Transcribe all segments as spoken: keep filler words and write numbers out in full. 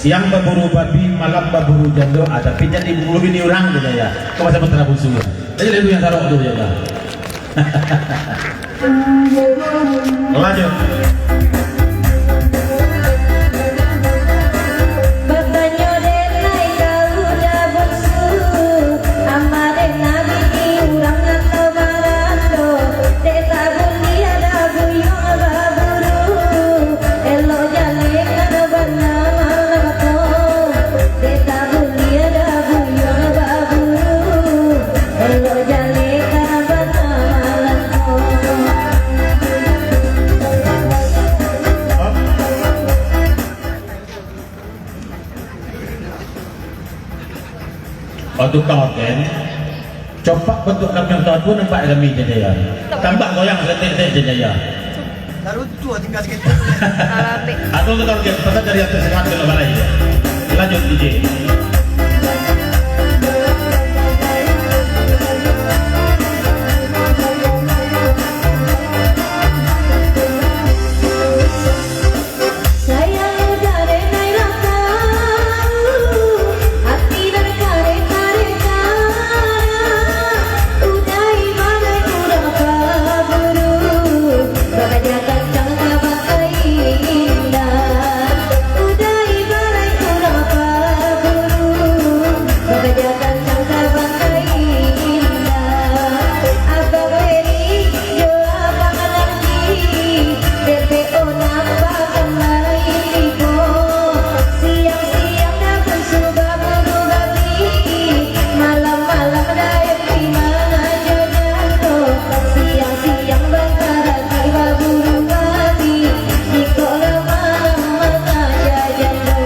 Siang baburu babi, malam baburu jando, ah, tapi jan diburu bini urang, Jaya. Kau masa Putra Busu, ya. Jadi lagu yang sarok tu, Jaya. Lanjut. Batanyo dek nai kau dah busu, ama dek nabi urang atau barando, dek tak buliah dah buyuang baburu, elok jaleh ka bana malam ko, dek tak buliah dah buyuang baburu. Elok jaleh ka bana malam ko. Oh, tukang orgen. Copak bantuak kami yang tahu tu nampak kami, Jaya. Tambah goyang saketek-ketek, Jaya. Baru tu tinggal saketek. Atau tukang orgen, pasal dari atas sekarang kena balai. Lanjut, D J. Sayang udah denai lah tahu, ati nan kareh-kareh garang, udah ibarat urang paburu, bakaja kancang ka bangkai indah, udah ibarat urang paburu, bakaja kancang ka bangkai indah. Abang Reni jo Abang Narji, D P O nampak kan main iko. Siang-siang dah pun sudah baburu babi, malam-malam dah M P mangajo jando. Siang-siang bakarati baburu babi, iko lah malam mangajo jando.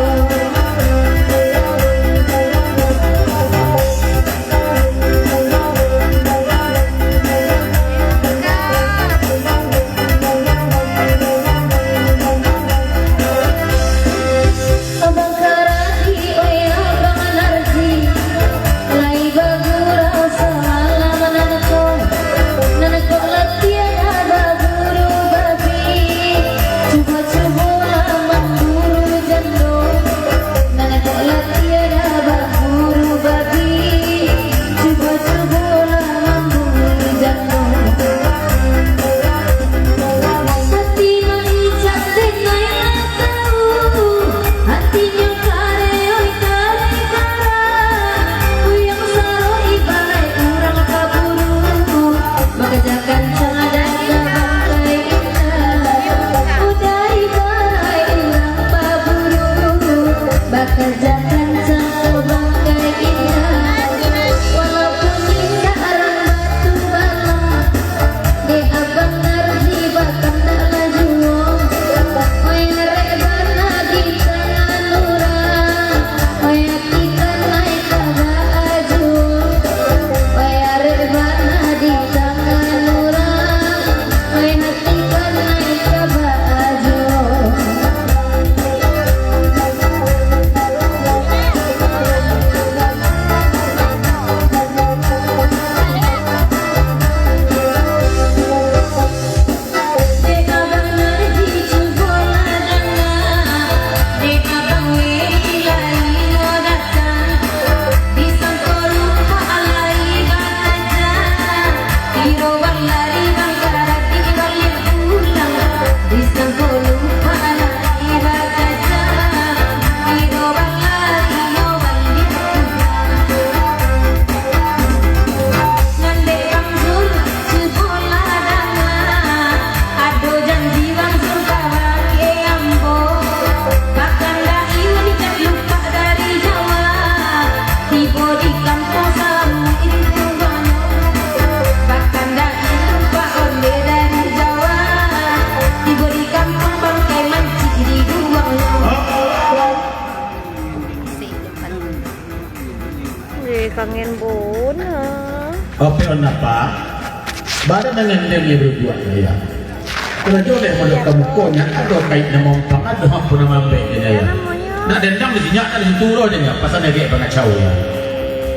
Abang Karadi, oi Abang Narji, lai bagurau samalam nan ko, nan ko lah tiada baburu babi, cubo-cubolah mamburu jando. Nan ko lah tiada baburu babi, cubo-cubolah mamburu jando. Hati mancak denai lah tahu, hatinyo kareh, oi kareh garang. Kuyang saro ibarat urang paburu, bakaja kancang dah ka bangkai indah. Udah ibarat urang paburu, bakaja kancang ka bangkai indah. Walaupun indak urang Batu Balang, dek Abang Narji bakandak lah juo. Oi arek bana di tangan urang, oi hati kanai ka baajuang. Oi arek bana di tangan urang, oi hati kanai ka baajuang. Dek Abang Narji cubolah danga, dek Abang Weli lai lo datang, disangko lupak lai bakaja, tiro balari bangkarak baliak pulang, disangko lupak lai bakaja, tiro balari lo baliak pulang. Nan dek Bang Zul, cubolah danga, ado janji Bang Zul kabake ambo. Bakandak iyo dicak lupak dari Jawa, tibo di kampuang sabuik dibuangnyo. Bakandak iyo lupak ondeh dari Jawa, tibo di kampuang bangkai mancik dibuangnyo. Eh, kangen bona. Oke, on apa? Badan dengan dia berbuat ya. Kalau joleh modal kamu konya, ada kait nama umpang, ada hak pun nama ambek dia ya. Nak dendam di sini, nak di situ roh dia, pasal dia kayak pangacau ya.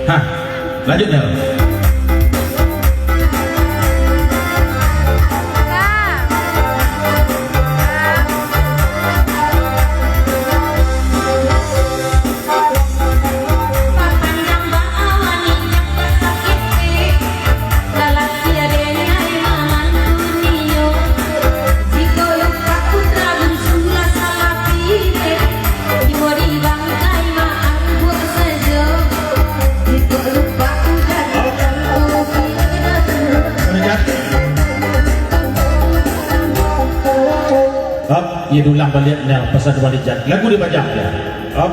Hah, lanjut dah. Diulang baliak nyo pasan Wali Jan. Lagu dibajak yo. Op.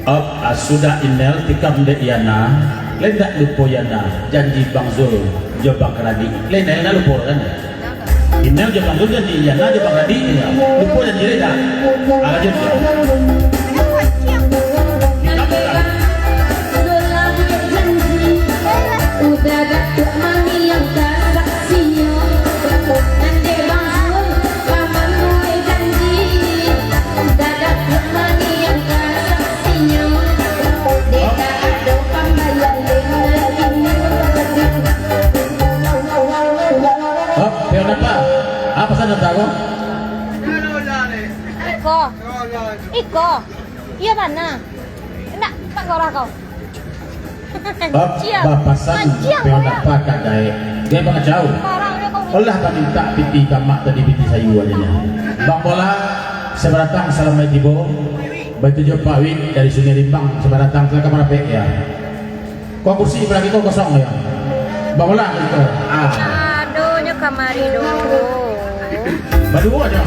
Op, ah, sudah Inel tikam dek Yana. Lai ndak lupo Yana, janji Bang Zul jo Bang Karadi. Lai Inel ndak lupo kan? Inel jo Bang Zul janji, Yana jo Bang Karadi, yo. Lupo janji lai dak? Ah, lanjut, yo. Hop, pion apa? Apa sajo tahu? Iko. Iko. Iyo bana. Indak, tak gorah kau. Bab Manciang. Bapasan Manciang, pion kau, yo. Apa kak gaek? Gaek bangacau. Sembarang aja kau. Olah bamintak pitih tamak tadi pitih sayua aja nyo. Bang Bola, sabatang salamaik tibo. Baitu juo Pak Wid dari Sungai Rimbang, sabatang, silakan marapek, yo. Kau kursi balakang kau kosong, yo. Bang Bola, kau. Ah. Aduh, nyo kamari dulu. Baduo aja.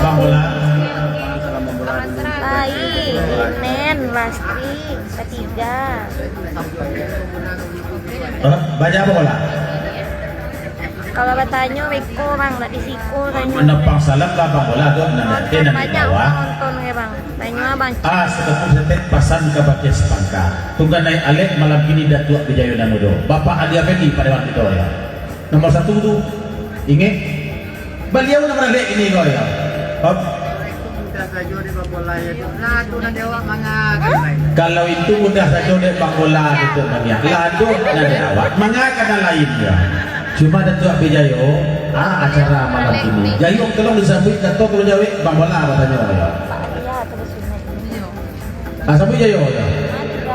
Bang Bola. Baik, Nen, Lastri, katiga. Hah? Banyak apa, Bola? Kalau batanyo, beko, Bang, dak di siko tanyo. Manapang salam lah, Bang Bola, tu, nan Oh, ate, nan banyak bawah. Urang nonton ke, Bang. Tanyo, Bang. Ah, sakampung satek pasan ka bakeh sapangka. Tungganai alek malam kini Datuak Bijayo nan mudo. Bapak Ali Afendi, Pak Dewan kito, yo. Nomor satu tu. Ingek? Baliau nan maralek kini ko, yo. Hop. Mudah sajo dek Bang Bola, yo. Lah, tu nan jawab manga. Kalau itu mudah sajo dek Bang Bola, gitu, Bang, yo. Lah, tu nan jawab. Manga ka nan lain, yo. Cuma Datuak Bijayo, ah, acara malam ini. Jayo, tolong disambuik kato, tolong jawek, Bang Bola batanyo, yo. Iya, terus ini. Ah, sambuik Jayo, yo.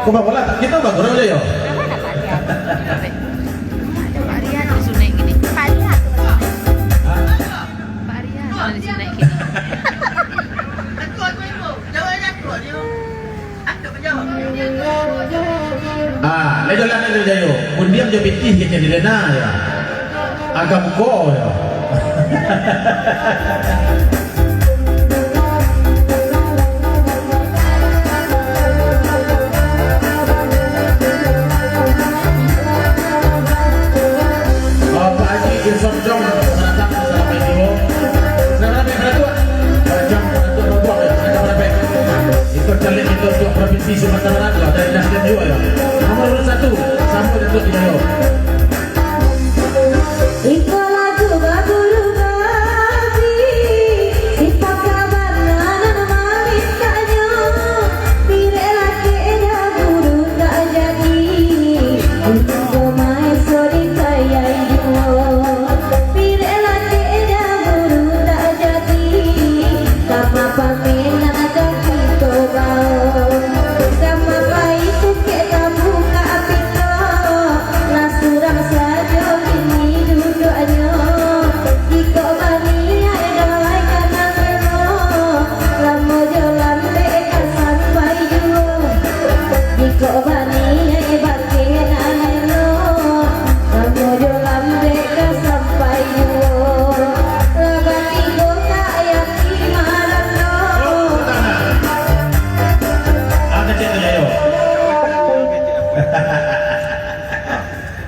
Kok Bang Bola, kito bagurau Jayo. Nama nak Pak Rian? Pak Rian disunaik gini. Pak Rian. Hah? Pak Rian disunaik gini. Ah, lejo lah, lejo Jayo. Mun diam jo pitih kecek di lena, yo. Agak buko, yo. Bapak Haji Irfan Jong, datang salamai tibo. Selamat datang, Datuk. Bajang Datuk Roboh, ya, selamat datang. Itu caleg itu untuk Provinsi Sumatera Barat, lah, dari Nasdem juga, ya. Nomor urut satu, sama Datuk Hidayat. Iko lagu babulu babi, sipak kabar nan mamintaknyo, pirek lakek dah buru tak jadi, untuak main so dikayai juo, pirek lakek dah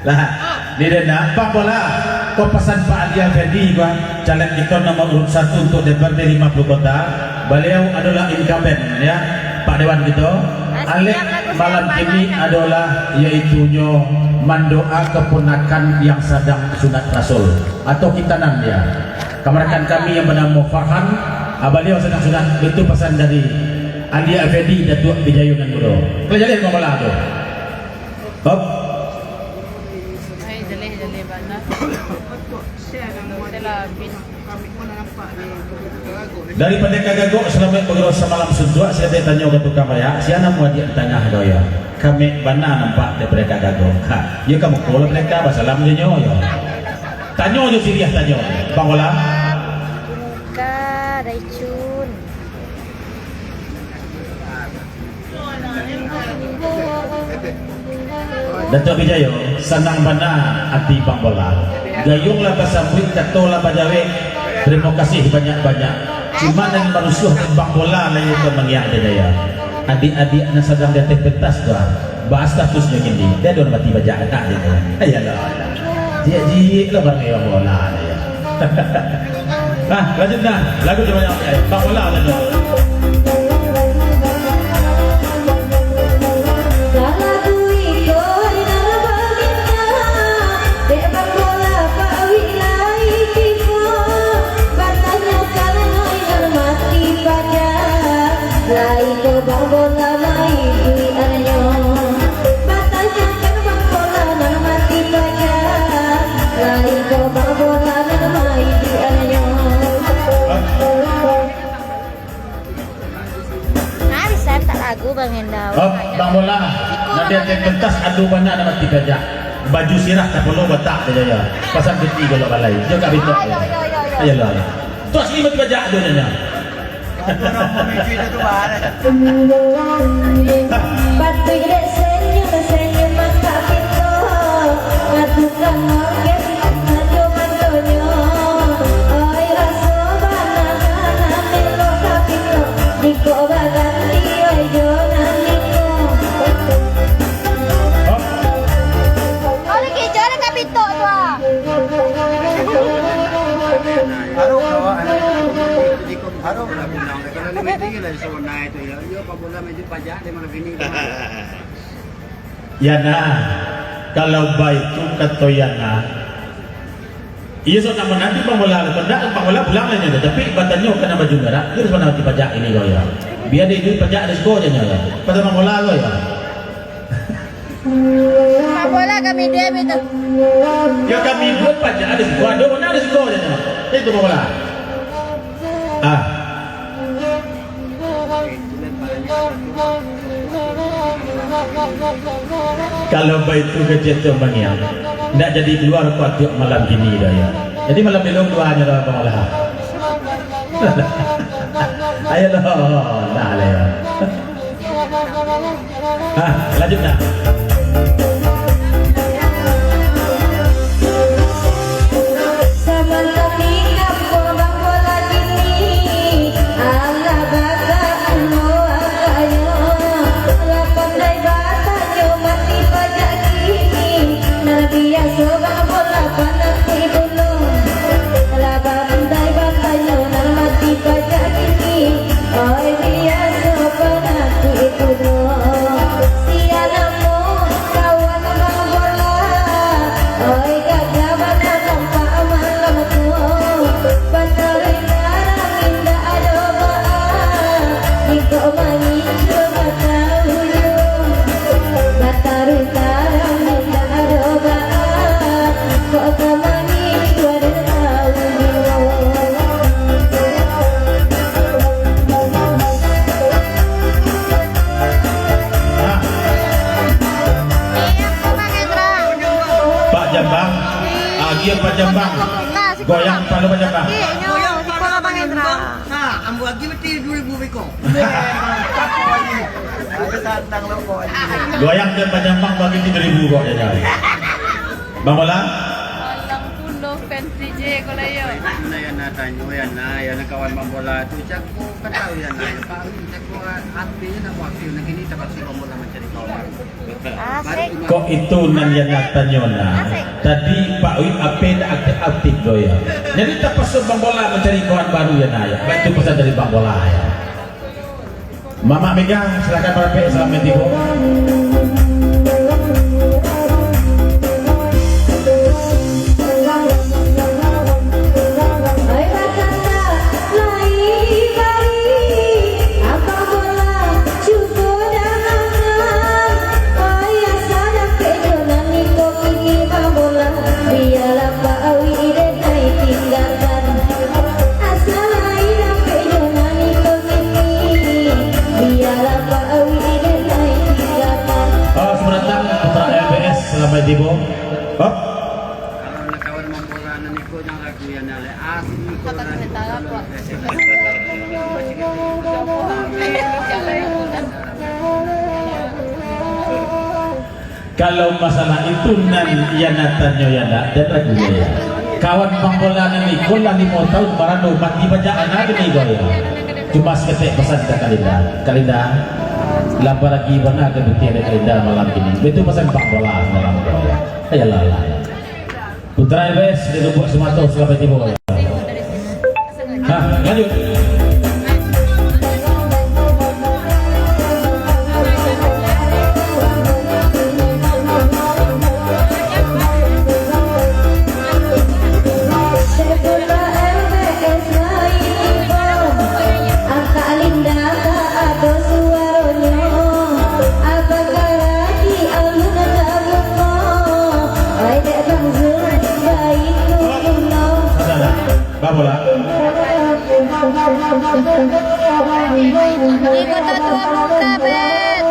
Lah, ni den nak, Bang Bola. Ko pasan Pak Ali Afendi, Bang, caleg kito nomor urut satu untuk D P R D lima puluh Kota. Baliau adolah incumbent, ya, Pak Dewan kito. Alek malam kini adolah, yaitunyo mandoa keponakan yang sadang sunat rasul atau khitanan dia. Kamanakan kami yang banamo Farhan, ah, baliau sadang sunat. Itu pasan dari Ali Afendi, Datuak Bijayo nan Mudo. Kalau jadi, Bang Bola tu. Hop. Ai, jaleh, jaleh bana. Dari Pandeka Gagok, salamaik bagurau samalam suntuak, silakan tanyo ka tukang rayak, sia namo adiak di tangah tu, yo. Kamek bana nampak dari Pandeka Gagok. Ha, yo ka muko lah Pandeka, basalam jo nyo, yo. Tanyo jo siriah, tanyo. Bang Bola. Muka, Daicun. Datuak Bijayo, sanang bana ati Bang Bola. Gayuang lah basambuik, kato lah bajawek. Tarimo kasih banyak-banyak. Cuma nan marusuah Bang Bola lah iyo ka mangiang Bijayo. Adiak-adiak nan sadang di ateh pentas tu, ah, ba statusnyo kini. Dia ado nan mati bajak dak, Bijayo. Ayolah. Jiak-jiak lah barang Bang Bola, yo. Ah, lanjut dah. Lagu tu banyak. Eh, Bang Bola dah tu. Salah ku iko nan baminta, dek Bang Bola Pak Wilai Timo, batanyo ka nan mati pajak, lai ko Bang Bola main duit anyo. Batanyo ka Bang Bola nan mati pajak, lai ko Bang Bola nan main duit anyo. Ah, bisa tak lagu Bang Enda? Oh, Bang Bola. Nanti ada pentas ado bana nan mati pajak. Baju sirah kapalo batak sajo yo. Pasan piti kalau balai. Jo Kak Bito. Ayolah. Tu asli mati pajak tu nyo. Patuik dek senyum, senyum mangkak pinto. Matukan orgen, madu matonyo. Oi, raso bana-bana melo ka pinto. Diko baganti, oi, jo nan diko. Oi, kejar ka pinto tu, ah. Baru kawan. Jiko baru lah pinang. Kalau lima tinggi lah di Sawanai tu, ya. Iyo, Pak Bola main duit pajak, dia malam ini. Yana, kalau baitu kato Yana, iyo, sok nak mananti Bang Bola, kalau ndak, Bang Bola pulang aja, tapi batanyo ka nan baju merah, tu harus mananti pajak ini kau, ya. Biar dia duit pajak di siko aja, ya. Pada Bang Bola kau, ya. Bang Bola kami duit itu. Ya, kami duit pajak di siko, ado mana di siko aja, ya. Itu Bang Bola. Ah. Kalau baitu kecek tu mangiang, ndak jadi keluar patuak malam kini dah, ya. Jadi malam ilok duanyo lah, Bang Olah. Ayolah, nah lah, ya. Ah, lanjut dah. Samantang di kampuang Bang Bola kini, alah baka anu angkanyo. Lah pandai batanyo mati pajak kini, nan biaso Bang Bola pananti dulu. Lah pandai batanyo nan mati pajak kini, oi biaso pananti dulu. Sia namo kawan Bang Bola, oi gagah bana nampak malam tu. Bataruih tarang indak ado baa, jikok mangicuah batau juo. Bataruih tarang indak ado baa, kok ka mangicuah batau juo. Pak Jambang, agiah Pak Jambang. Goyang palu Pak Jambang. Nah, ambo agiah bati duo ribu beko. Goyang dan Pak Jambang bagi tigo ribu kok, ya, ya. Bang Bola? Malang pulo fans D J ko lah, yo. Nah, ya, nah, tanyo, ya, nah, ya, nah, kawan Bang Bola tu, cako, kan tahu, ya, nah, ya, Pak, cako, hati, nak buat hati, nak kini, tak pasti Bang Bola mancari. Asik. Kok itu nan Yana tanyo nah? Asik. Tadi Pak Wid ape ndak aktif-aktif doh yo. Jadi tapaso Bang Bola mancari kawan baru yo nah yo. Baitu pasan dari Bang Bola yo. Mamak Mega, silakan marapek, salamaik tibo. Oi, bakanak lai bari, Abang Bola cubo dangakan. Oi, asa dapek jo nan iko kini, Bang Bola, bialah Pak Awi den ai tinggakan. Asa lai dapek jo nan iko kini, bialah Pak Awi den ai tinggakan. Oh, selamat datang, Putra L B S, salamaik tibo. Hop. Kalau nak kawan mambola nan iko, jangan ragu, yo, nak lek asli. Kota Sementara, Pak. Kalau masalah itu nan Yana tanyo, Yana, jan ragu, yo. Kawan mambola nan iko lah limo taun marado, mati bajak anak kini ko, yo. Cuma saketek pasan ka Kalinda. Kalinda, lapeh lai bana ka putiah dek Kalinda malam kini. Baitu pasan mambola malam ko, yo. Ayolah, lah. Putra L B S dari Lubuak Simato, salamaik tibo. Ha, lanjut. Angkak Linda ka ado suaronyo, Abang Karadi alun tabungo, oi dek Bang Zul, baitu pulo. Saudara, babola. Ikutan tua muka, Bet.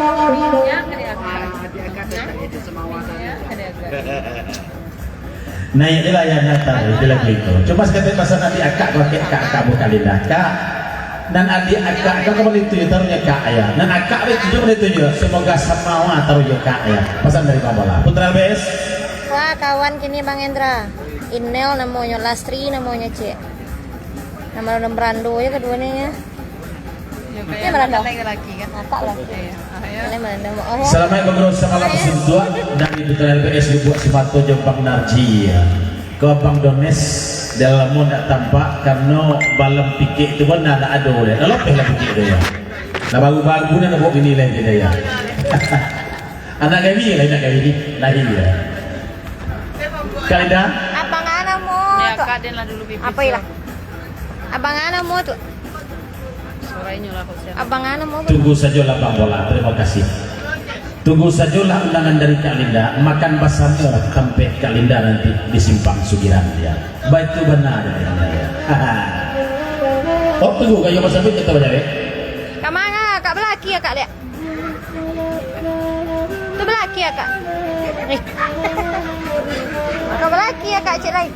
Naiak je lah Yana, itu lagu itu. Cuma saketek pasan adiak akak, ko akak, akak bukan Linda. Kak, nan adiak akak, kau kembali tuju taruhnya kak, yo. Nan akak be tuju kembali tuju, semoga samawa taruh jo kak, yo. Pasan dari Bang Bola. Putra L B S. Wah, kawan kini Bang Endra. Inel namonyo, Lastri namonyo, Cek. Nama orang berando je keduanya, ya. Ini berando. Laki-laki kan? Akak lah. Iya. Ah, ya. Ini berando. Oh, ya. Salamaik bagus samalam suntuak dari Putra L B S Lubuak Simato jo Bang Narji, ya. Ko Bang Dones, dah lamo ndak tampak, karano balem pikek tu pun ndak ado deh. Dah lopeh lah pikek tu, ya. Dah baru-baru ni nak buat gini lah, gitu, ya. Anak kami lah, anak kami ni. Lahir, ya. Kalinda? Abang Ana mo. Ya, tu. Kak Den lah dulu pipis, apa ilah? Abang Ana mo tu. Suaranya lah kok siapa? Abang Ana mo. Tunggu sajolah Bang Bola. Terima kasih. Tunggu sajolah undangan dari Kak Linda. Makan basamo tampek Kak Linda nanti di Simpang Sugiran, ya. Baitu bana, ya. Oh, tunggu, kayo basamo kita bajawek. Ka manga, Kak, balaki ya, Kak, liak. Tu balaki ya, Kak? Eh. Ka balaki ya, Kak, cik lai.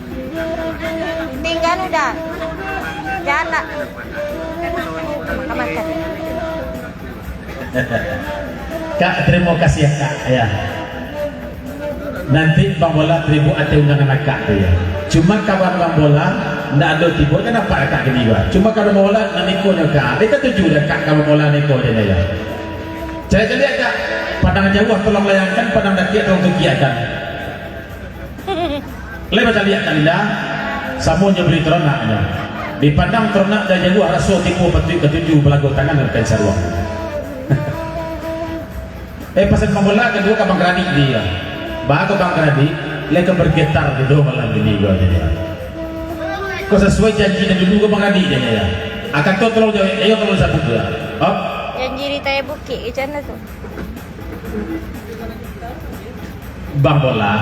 Tinggal udah. Jalan nak. Ka makan. Kak, terima kasih ya, Kak, ya. Nanti Bang Bola taribo ateh undangan akak tu, ya. Cuma kawan Bang Bola ndak ado tibo, kan nampak akak gini, bah. Cuma kawan Bang Bola nan iko nyo, Kak. Dek katuju dah, Kak, kawan Bang Bola nan iko nyo, ya. Cari-cari, Kak. Pandang jauah tolong layangkan, pandang dakek tolong tukiakkan. Lai bacaliak Kalinda, samo nyo bali taronak nyo. Dipandang taronak dari jauah, raso tibo patuik katuju, balago tangan nan kain saruang. Eh, pasan Bang Bola kaduo ka Bang Karadi dia. Ba ka Bang Karadi, lai ka bergetar duo malam ini gua jadi. Ko sasuai janji nan dulu ka Bang Karadi dia, ya. Akan tu tolong jawab, ayo tolong sabut dia. Hop. Janji di Tayah Bukik, macam mana tu? Bang Bola,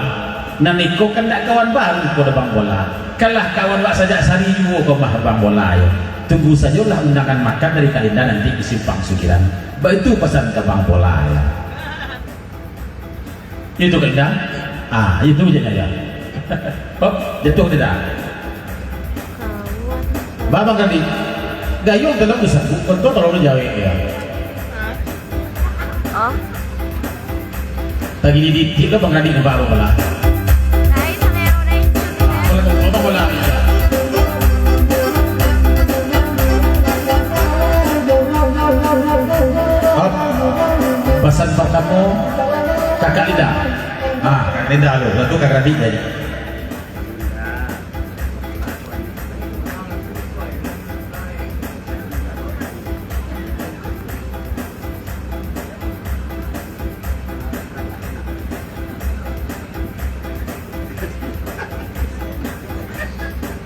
nan iko kan ndak kawan baru ko doh Bang Bola. Kan lah kawan wak sajak sari juo ko mah Bang Bola yo. Tunggu sajolah undangan makan dari Kalinda nanti di Simpang Sugiran. Baitu pasan ka Bang Bola yo. Itu Kalinda. Ah, itu je Kalinda. Oh, jatuh tidak? Ba Bang Karadi. Gayuang tolong disambut, kontol tolong dijawek dia. Oh. Tagih di titik tu Bang Karadi nampak apa pala? Apa lagi? Apa pala? Hop. Pasan partamo, Kakak Linda. Ah, Kakak Linda lo, lalu Kakak Radik tadi.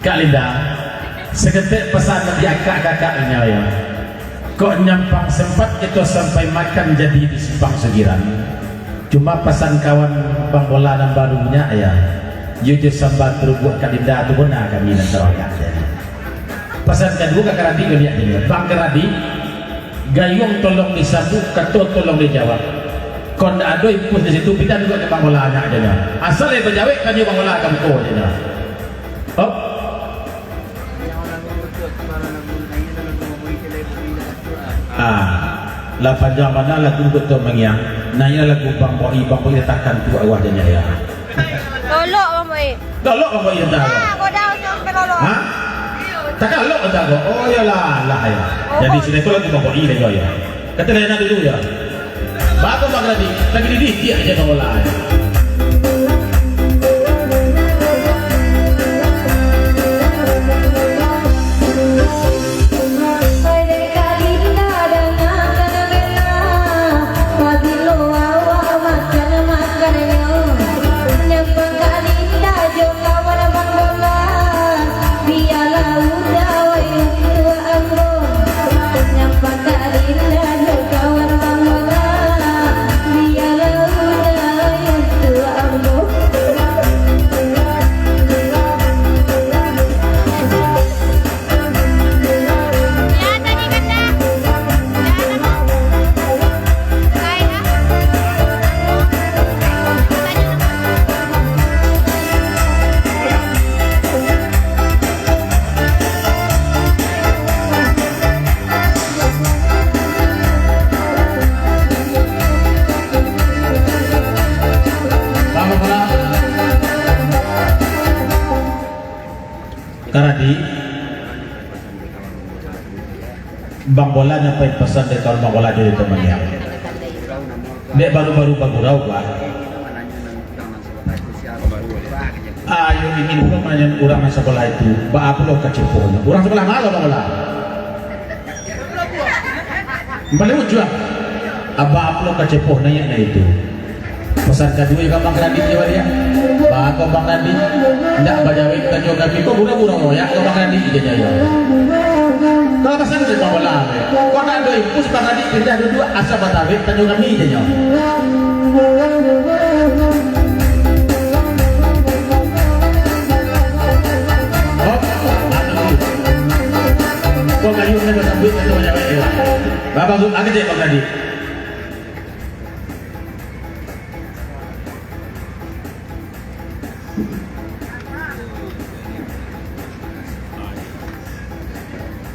Kak Linda, saketek pasan dari akak-akak inyo yo. Kok nyampang sempat kito sampai makan jadi di Simpang Sugiran. Cuma pasan kawan Bang Bola nan baru nyak yo, iyo jo samba karubuak Kak Linda tu bona kami nan taragak jadi. Pasan kaduo ka Karadik baliak jadi. Bang Karadik, gayuang tolong disambuik, kato tolong dijawab. Kok ndak ado impus di situ, pindah juo ka Bang Bola nyak jadi. Asal lai bajawek tanyo Bang Bola ka muko jadi. Op. Ah, lah panjang bana lagu Gotong Mangiang. Nah, iyo lagu Bang Boi, Bang Boi letakkan tu awak janya ya. Lolok, Bang Boi. Lolok, Bang Boi, entah. Ah, godang sampai lolok. Ha? Takalok entah kok. Oh, iyolah, lah ya. Jadi, sudah itu lagu Bang Boi lagi ya. Kata layanan dulu ya. Bagus Bang Radi, lagi didih, dia aja Bang Bola. Karadi, Bang Bola nyampaikan pasan dari kawan Bang Bola dari teman dia. Dek baru-baru bagurau, Bah. Ayo ingin pulo mananyo urang nan sabalah itu, baa pulo kacepohnyo. Urang sabalah ma, Bang Bola? Baliau ujuang. Baa pulo kacepoh naiak na itu. Pasan kaduo ka Bang Radit jo baliak. Baa ko Bang Radit? Ndak bajawek tanyo kami ko, gurau-gurau royak ko Bang Radit, janyo. Kalau pasan tu Bang Bola, kok ndak ado impus Bang Radit pindah duduak, asa bajawek tanyo kami, janyo. Hop, anu. Kok kayu ni basambuik ka tu bajawek, yo. Bapak, agak cek Bang Radit.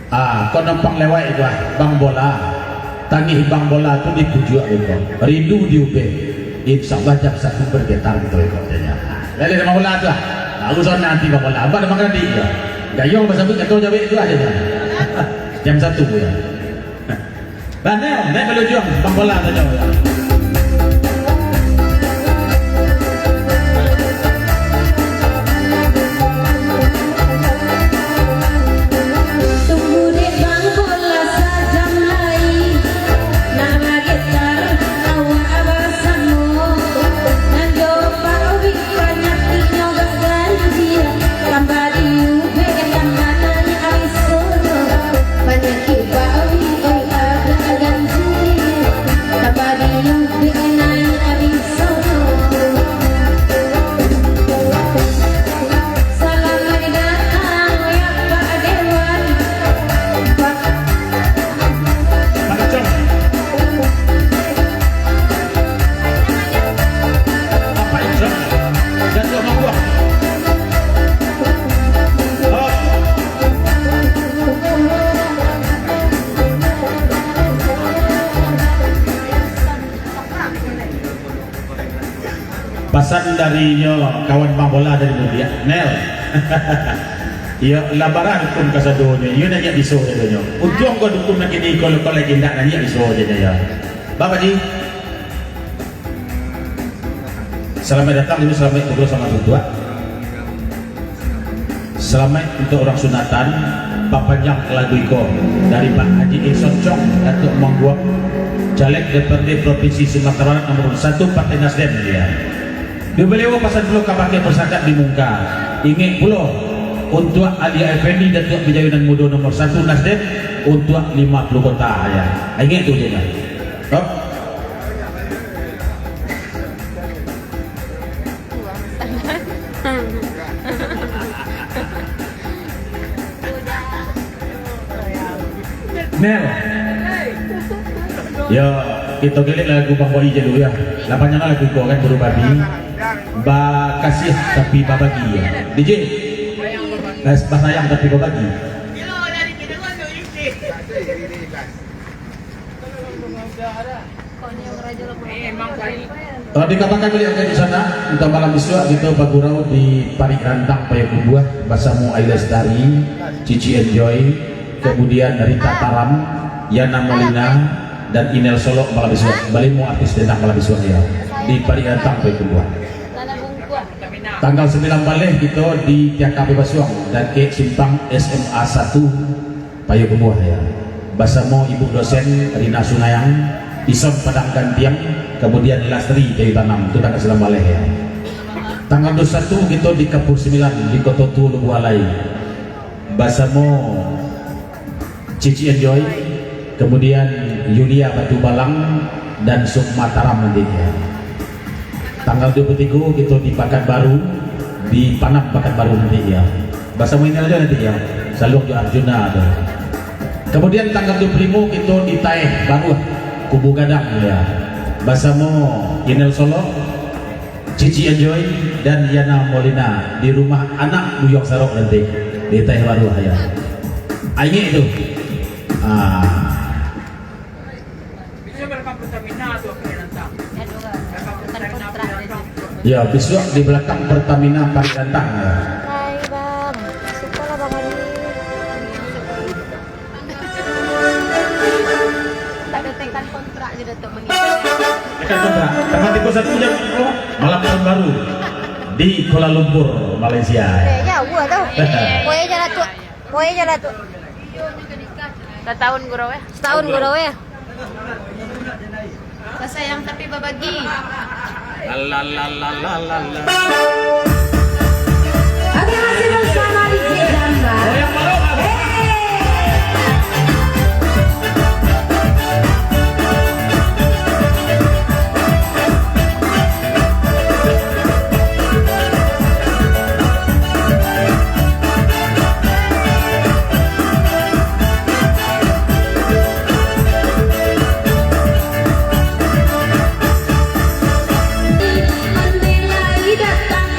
Ah, kau nampak lewat itu ah, Bang Bola. Tangih Bang Bola tu dipujuak beko. Rindu diubek. Insya Allah jam satu bergetar gitu beko, katanya. Dari Bang Bola tu ah. Baru sana nanti Bang Bola. Abang Bang Radi tu. Gayung basabut kato jawek tu aja tu. Jam satu ya. Lah, neh, neh, kalau juang, Bang Bola sajo. Tunggu dek Bang Bola sajam lai, nak bagetar awak basamo. Nan jo Pak Wi panyakiknyo gak ganjia, tambah diubek tambah naiak ari sono. Panyakik Pak Wi oi agak ganjia, tambah diubek naiak ari sono. Salamaik datang ya Pak Dewan. Pak Pak Icong. Bapak Icong. Jatuah mangkuak. Oh. Pasan dari nyo kawan Bang Bola dari Mudiak, Nel. Iyo, lah barang dukun kasadonyo, iyo naiak biso sadonyo. Untuang ko dukun nan kini ko, ko lai indak naiak biso sadonyo, yo. Bapak Ji, Salamaik datang, jadi salamaik bagulo, salamaik batua. Salamaik untuak urang sunatan, papanjang lagu iko dari Pak Haji Ihsan Chong, Datuak Mangguang, Caleg D P R D Provinsi Sumatera Barat nomor urut satu Partai Nasdem, ya. Di baliau pasan pulo ka bakeh pusaka di muka. Ingek pulo untuak Ali Effendi, Datuak Bijayu nan Mudo nomor satu Nasdem, untuak lima puluh kota, ya. Ingek tu je, ya. Op. Nel. Yo, kito gelek lagu Bang Boi je dulu, ya. Lah panjang lagu ko kan, Buru Babi. Bakasiah tapi babagi, ya. D J. Bas-, basayang tapi babagi. Eh, dikatakan baliau di sana, untuk malam bisuak kito bagurau di Parik Rantang Payokumbuah basamo Ai Lestari, Cici Enjoy, kemudian Rita Taram, Yana Molina, dan Inel Solok malam bisuak. Balimo artis datang malam bisuak, ya, di Parik Rantang Payokumbuah. Tanggal sambilan baleh kito di Tiaka Basuang, dakek simpang S M A satu. Payokumbuah, ya. Basamo Ibu Dosen Rina Sunayang, Ison Padang Gantiang, kemudian Lastri Kayu Tanam, tu tanggal sambilan baleh, ya. Tanggal duo satu kito di Kapur Sambilan, di Koto Tuo Lubuak Lai. Basamo Cici Enjoy, kemudian Yulia Batu Balang, dan Sukma Taram nanti, ya. Tanggal duo puluah tigo kito di Pakanbaru, di Panam Pakanbaru nanti, ya. Basamo Inel ajo nanti, ya. Saluang jo Arjuna tu. Kemudian tanggal duo puluah limo kito di Taeh Baruah, Kubu Gadang, ya. Basamo Inel Solok, Cici Enjoy, dan Yana Molina di rumah anak Buyuang Sarok nanti di Taeh Baruah, ya. Ingek tu. Ah. Bisa belakang Pertamina tu, Parik Rantang. Ya, bisuak di belakang Pertamina Parik Rantang, ya. Hai, Bang. Suka lah Bang Adi. Tak ada tekan kontrak je, Datuk, mengikut. Tekan kontrak. Tanggal tigo satu jam sepuluh malam tahun baru di Kuala Lumpur, Malaysia. Eh, jauh lah tu. Poe je lah tu. Poe je lah tu. Satahun gurau, eh. Satahun gurau, eh. Basayang tapi babagi. La, la, la. Oke, masih bersama D J Jambar. Goyang malu, Mas. Hey. Mandai lai datang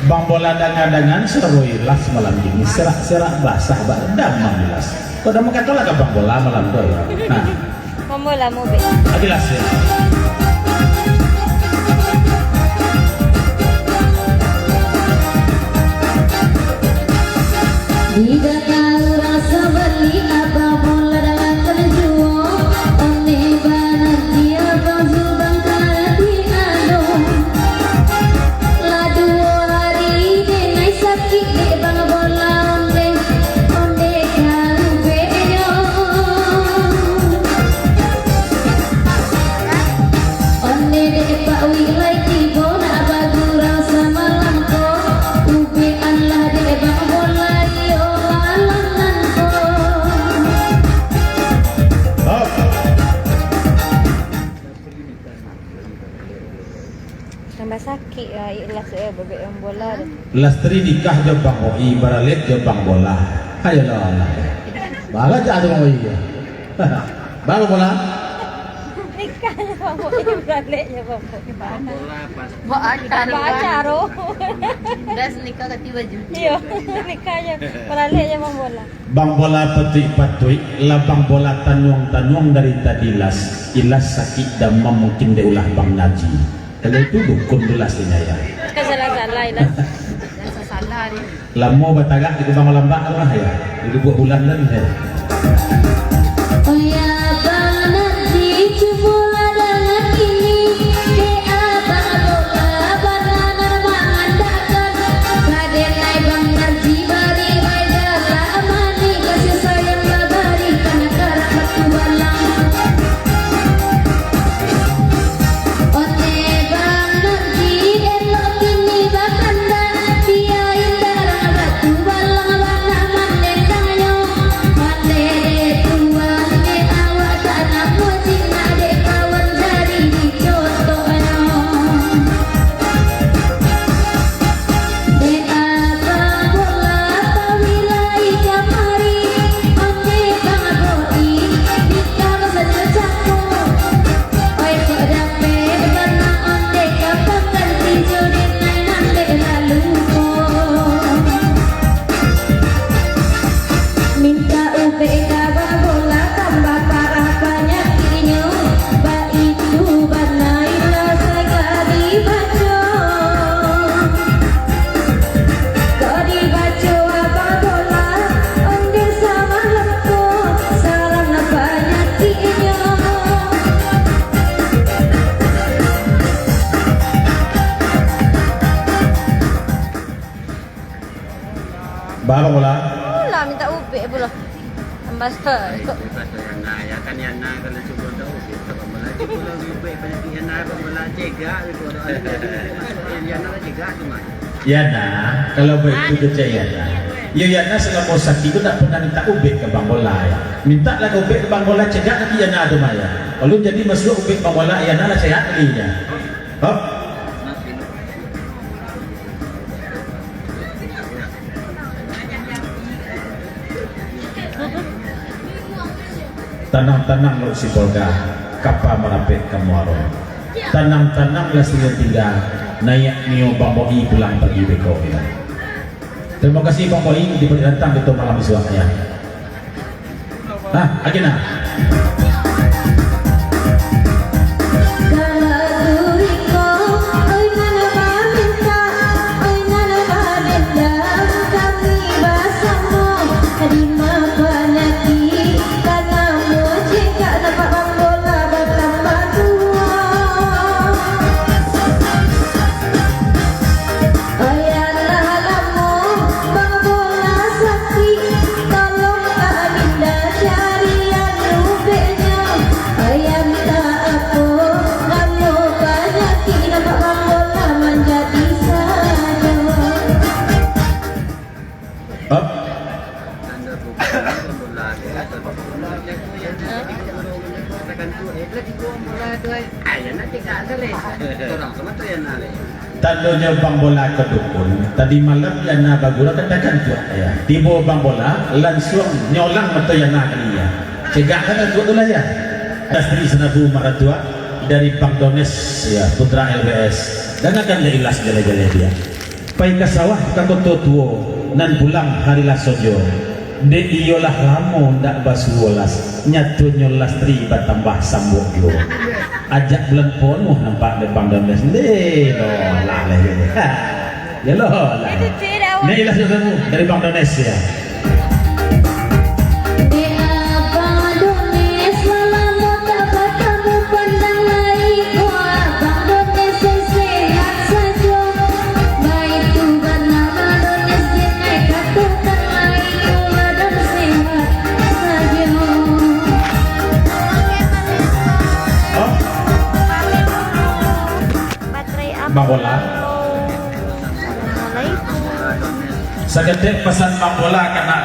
Bang Bola dangan-dangan suaro Ilas malam kini, serak-serak basah bak damam Ilas. Kok dah mangatolah ka Bang Bola malam tu, ya? Nah. Bang Bola mau be. Agilas, ya. Di dangau rasa bali, Abang Bola dangakan juo. Ondeh bana di Abang Zubang ka di anu. Lah duo hari denai sakik dek Bang Bola ondeh, ondeh ka ubeknyo. Ondeh dek Pak Wik lai tibo nak bagurau samalam ko. Ubekan lah dek Bang Bola iyo malam nan ko. Tambah sakik lah Ikhlas, eh, babek Bang Bola tu. Lastri nikah jo Bang Boi, baralek jo Bang Bola. Ayolah, alah. Baraja tu Bang Boi. Bang Bola. Nikah jo Bang Boi, baralek jo Bang Boi. Bang Bola pas. Bang Acar. Bang Acar, oh. Dah nikah ganti baju. Iyo, nikah jo, baralek jo Bang Bola. Bang Bola patuik-patuik, lah Bang Bola tanuang-tanuang dari tadi Ilas. Ilas sakik damam mungkin dek ulah Bang Naji. Kalau itu dukun tu lah sini ya. Kan salah-salah Ilas. Salah-salah dia. Lamo batagak di Kubang Malambak tu lah ya. Di Lubuk Bulan tu ya. Oh ya, Bang Naji, cubolah dangan kini. Dek Abang Bola bana nan mangandakkan. Ka denai Bang Naji bari bajalan, mani kasih sayang babarikan ka batu balang. Ondeh Bang Naji elok kini bakandak, biain darah batu balang bana mandendangnyo. Pandai dek tuan, dek awak tak namuah jinak dek kawan jadi dicotohnyo. Dek Abang Bola tawi lai kamari, ondeh Bang Boi, bika basajo cako. Oi kok dapek bana ondeh ka pangganti jo denai nan dek lalu ko. Mintak ubek ka Bang Bola tambah parah panyakiknyo, baitu bana Ilas ka dibaco. Ka dibaco Abang Bola, ondeh samalam ko, sarang panyakiknyo. Baa Bang Bola? Alah, mintak ubek pulo. Tambah sakik. Ai, bebas lah Yana. Ya kan Yana kalau cubo mintak ubek, tak apo lah. Cubo lah ubek panyakik Yana, Bang Bola cegak, cubo doa. Yana lah cegak tu mah. Yana, kalau baitu kecek Yana. Yo, Yana salamo sakik tu ndak pernah mintak ubek ka Bang Bola, ya. Mintak lah ka ubek ka Bang Bola, cegak kaki Yana tu mah, ya. Alun jadi masuak ubek Bang Bola, Yana lah sehat kaki inyo. Hop. Tanang-tanang Laut Sibolga, kapa marapek ka muaro. Tanang-tanang lah sini tingga, naiak nio Bang Boi pulang pagi beko, ya. Tarimo kasih Bang Boi, dibari rantang kito malam isuak, ya. Nah, akhirnya. Oya lah lamo Bang Bola sakik, tolong Kak Linda carian ubeknyo. Oya minta apo, lamo panyakik nampak Bang Bola manjadi sajo. Hah? Tandonyo Bang Bola ka dukun, tadi malam Yana bagurau ka takantuak, ya. Tibo Bang Bola, lansuang nyolang mato Yana kali, ya. Cegak takantuak tu lah, ya. Lastri Sanabu maratuak dari Bang Dones, ya, Putra L B S. Dangakan dek Ilas jaleh-jaleh dia. Pai ka sawah ka koto tuo, nan pulang hari lah sojo. Dek iyo lah lamo ndak basuo las, nyatonyo lastri batambah sambuak juo. Ajak bulan ponuah nampak dek Bang Dones. Nde, lo lah lah ye. Ha, yo lo lah. Ni lah sudah dari Bang Dones ya. Dek Abang Dones, lah lamo tak batamu, pandang lai ko Abang Dones sehat sajo. Baitu bana Bang Dones, jan katokan lai ko badan sehat sajo. Hah? Bang Bola. Assalamualaikum. Saketek pasan Bang Bola ka anak